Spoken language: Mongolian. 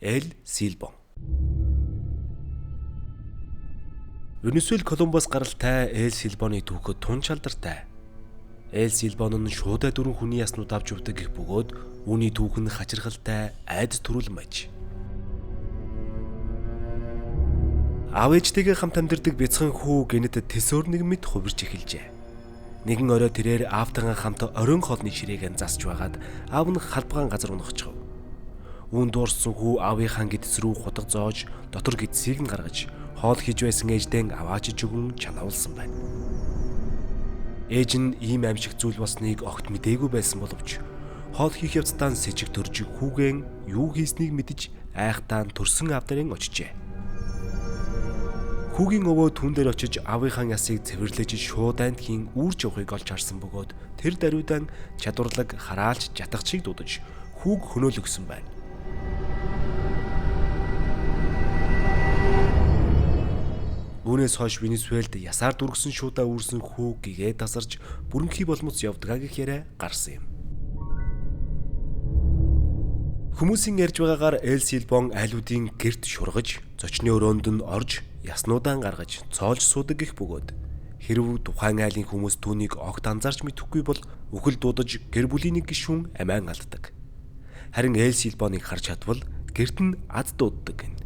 Эл Силбон. Венесуэл Колумбос гаралтай Эл Силбоны түүхэд тун чалдартай. Эл Силбон нь шуудай дөрвөн хүний яснууд авч явдаг гэх бөгөөд үүний түүх нь хачирхалтай айдас төрүүлэн байж. Аав ээжтэйгээ хамт амьдардаг бяцхан хүү гэнэт тэсөөр нэг мэд хувирч эхэлжээ. Нэгэн орой тэрээр аавтайгаа хамт оройн хоолны ширээг нь засч байгаад аав нь халбгаан газар унахчих. Үүн дуурсан хүү аавынхаа гэдэс рүү хутга зоож дотор гэдсийг нь гаргаж хоол хийж байсан ээждэн аваачиж өгөн чанаулсан байна. Ээж нь ийм аимшиг зүйл болсныг огт мдээгүй байсан боловч хоол хийх явцдаа сэжиг төрж хүүгэн юу хийснийг мэдэж айхтаа төрсөн аав дарын очижээ. Хүүгийн өвөө түн дээр очиж аавынхаа ясыг цэвэрлэж шууд антхийн үүрч явахыг олж харсан бөгөөд тэр даруйдаан чадварлаг хараалж жатгачийг дуудаж хүүг хөнөөлөгсөн байна. Үүнээс хойш Венесуэлд ясаар дүргсэн шуудаа үүрсэн хүү гэгээ тасарч бүрэнхий болмоц явдгаа гэх яриа гарсан юм. Хүмүүсийн ярьж байгаагаар Эл Силбон айлуудын герт шургаж, зочны өрөөнд нь орж, яснуудаа гаргаж, цоолж суудаг гэх бөгөөд хэрв тухайн айлын хүмүүс түүнийг огт анзаарч мэдэхгүй бол үхэл дуудаж гэр бүлийн нэг гишүүн амиа алддаг. Харин Эл Силбоныг харж чадвал герт нь ад дууддаг гэнэ.